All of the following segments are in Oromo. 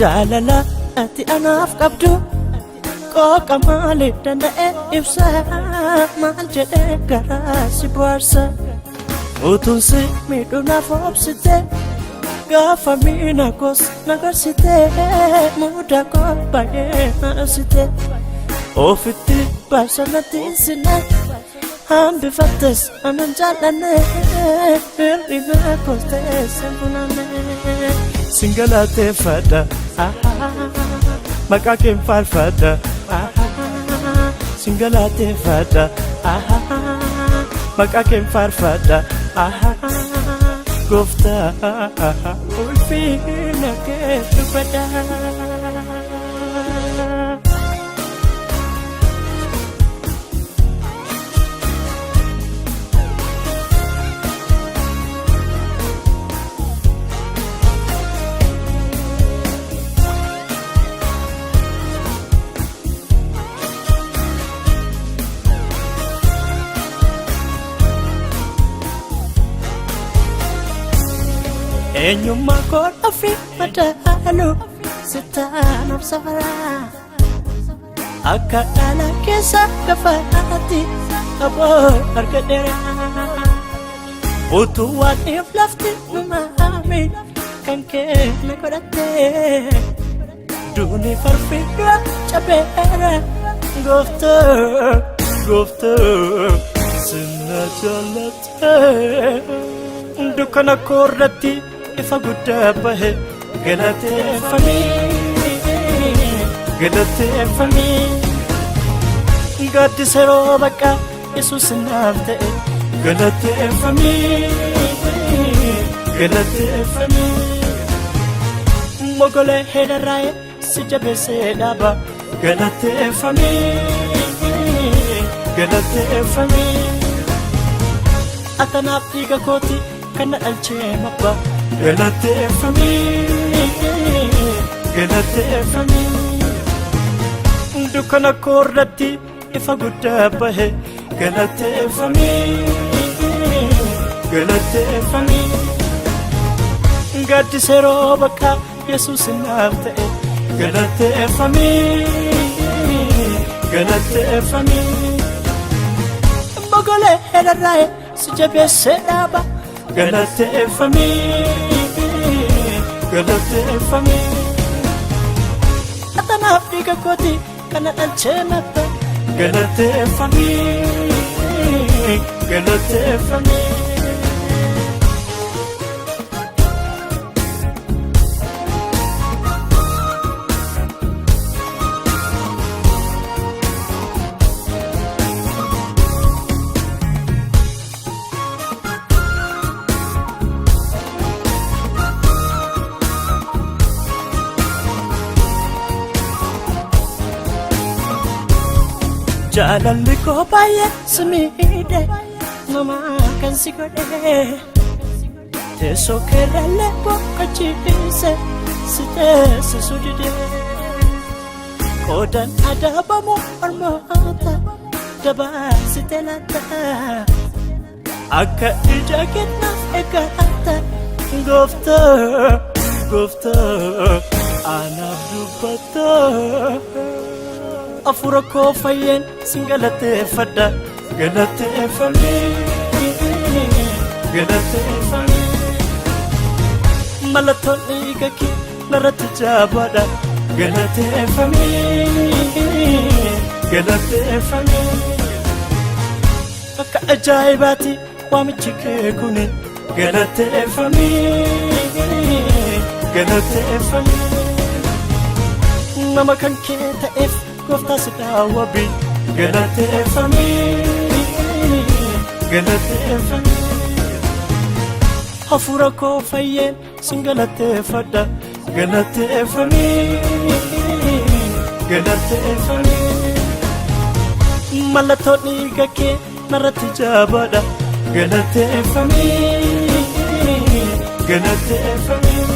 Jaalala ati anaaf qabdu qooqa maaliif danda'e ibsa, maal jedhee garaa si bohaarsa? Utuun si miidhuu naaf obsite, gaafa miina koos na gorsite, muda koo baay'ee na dhoksite, ofitti baasa natti hin sinne, hambifattes anan jaallanne, hir'ina koos ta'e sin funaanne. Sin galateeffadha, maqaa keen faarfadha. Sin galateeffadha, maqaa keen faarfadha. Gooftaa, ulfina kee dubbadha. Eenyummaa koo ofii madaalu sittaanaaf safaraa, akka dhala keessa gafaatti qaboo argadheera. Utuu waan if lafti numaame kan kee na godhatte, duuni farfi dura cabeera. Gooftaa, gooftaa, sinna jaalatte, dukkana koo irratti ifa guddaa bahe. Galateeffamii, galateeffamii, gaaddisa yeroo bakka Yesuus naaf ta'e. Galateeffamii, galateeffamii, mogolee heedarraa'e si jabeessee dhaaba. Galateeffamii, galateeffamii, atanaaf dhiiga kooti kan na dhalchee mabba. Galateeffamii, galateeffamii, dukkana koo irratti ifa guddaa bahe. Galateeffamii, galateeffamii, gaaddisa yeroo bakka Yesuus naaf ta'e. Galateeffamii, galateeffamii, mogolee heedarraa'e si jabeessee dhaaba. Galateeffamii, galateeffamii, atanaaf dhiiga kooti kana dhalchee nabba. Galateeffamii, galateeffamii. Jaalalli koo baay'ee si miidhe, nama kan si godhe, teessoo keerrallee boqochiise si teessisu dide, qoodan adabamu ormoota dabarsite laata, akka ija kennaaf eeggata. Gooftaa, gooftaa, anaaf dubbata, hafuura koo fayyeen sin galateeffadha. Galateeffamee, galateeffamee, mallattoon dhiiga kee narratti jabaadha. Galateeffamee, galateeffamee, akka ajaa'ibaati waamichi kee kuni. Galateeffamee, galateeffamee, nama kan kee ta'eef gooftaa si daawwabi. Galateeffamee, galateeffamee, hafuura koo fayyeen Sin galateeffadha, galateeffamii, galateeffamii. Mallattoo dhiiga kee narratti jabaadha, galateeffamii, galateeffamii.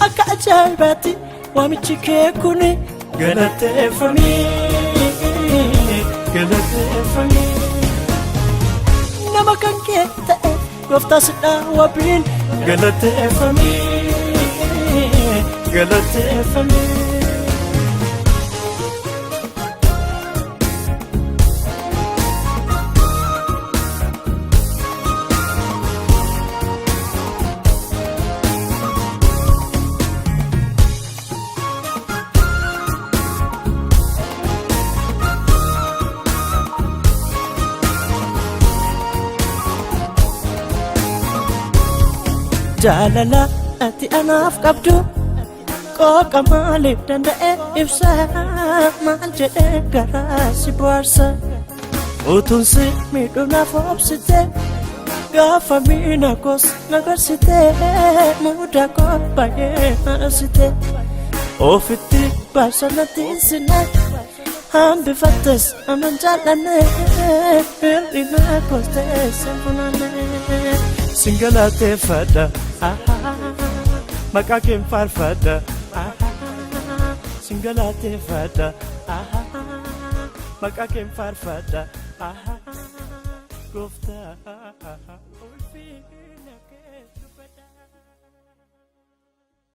Akka ajaa'ibaatti waamichi kee kuni, galateeffamii, galateeffamii. Nama kan kee ta'e gooftaa sidhaa wabiin, galateeffamii, galateeffamii. Jaalala ati anaaf qabdu qooqa maaliif danda'e ibsa? Maal jedhee garaa si bohaarsa? Utuun si miidhuu naaf obsite, gaafa miina koos na gorsite, muda koo baay'ee haasite, ofitti baasa natti hin sinne, hambifattes aman jaallanne, hir'ina koos ta'e sin funaanne. Sin galateeffadha, maqaa keen faarfadha. Sin galateeffadha, maqaa keen faarfadha, gooftaa ulfinni.